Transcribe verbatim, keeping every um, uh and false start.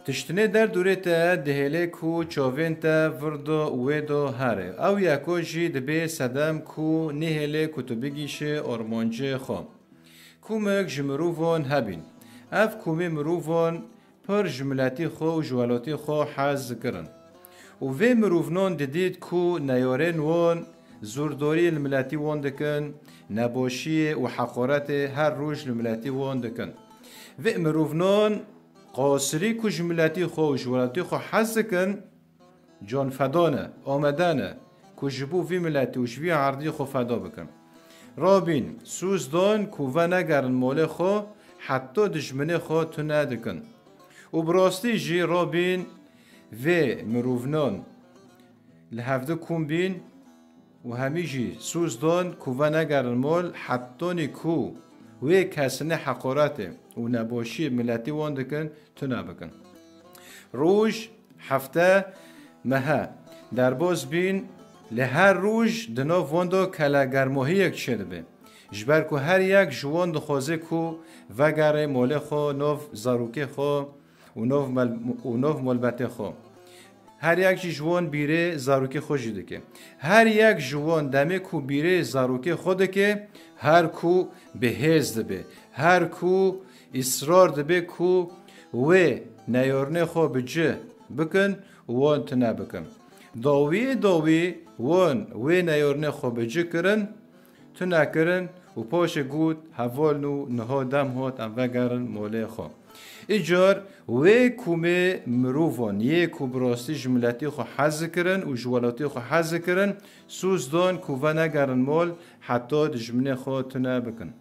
Tiştinê derdûrê te dihêlê ku çavên te vir do wê do here. Ew yeko jî dibê sedem ku nihêlê ku tu bigîşê armancê xwe. Kumik ji mirovan hebîn. Ev kumê mirovan pir ji miletî xwe û ji welatî xwe hez dikirin. Û vê mirovnan didît ku neyarên wan zûrdarî li miletî wan dikin, nebaşiyê û heqaretê her roj li miletî wan dikin. Vê mirovnan qasirî ku ji miletî xwe û ji welatî xwe hez dikin, canfeda ne, amade ne ku ji bo vî miletî û ji vî erdî xwe feda bikin. Rabîn, soz dan ku venegerin malê xwe, heta dijminê xwe tune dikin. Û bi rastî jî rabîn vê mirovnan li hevdi kom bîn û hemî jî soz dan ku venegerin mal, hetanî ku wê kesinê heqaretê û nebaşiyê miletî wan dikin, tune bikin. Roj, hefte, mehe derbas bîn, li her roj di nav wan de kelegermahiyek çêdibe. Ji ber ku her yek ji wan dixwaze ku vegere malê xwe, nav zarokê xwe û nav mel-, û nav malbetê xwe. Her yek jî ji wan bîrê zarokê xwe jî dike. Her yek ji wan demê ku bîrê zarokê xwe dike, her ku bi hêz dibe, her ku îsrar dibe ku wê neyarinê xwe bi cih bikin û wan tune bikin. Dawiyê dawî wan wê neyarinê xwe bi cih kirin, tune kirin û paşê got, hevalno, niha dem hat em vegerin malê xwe. Îcar wê komê mirovan yê ku bi rastî ji miletî xwe hez dikirin û ji welatî xwe hez dikirin, soz dan ku venegerin mal heta dijminê xwe tune bikin.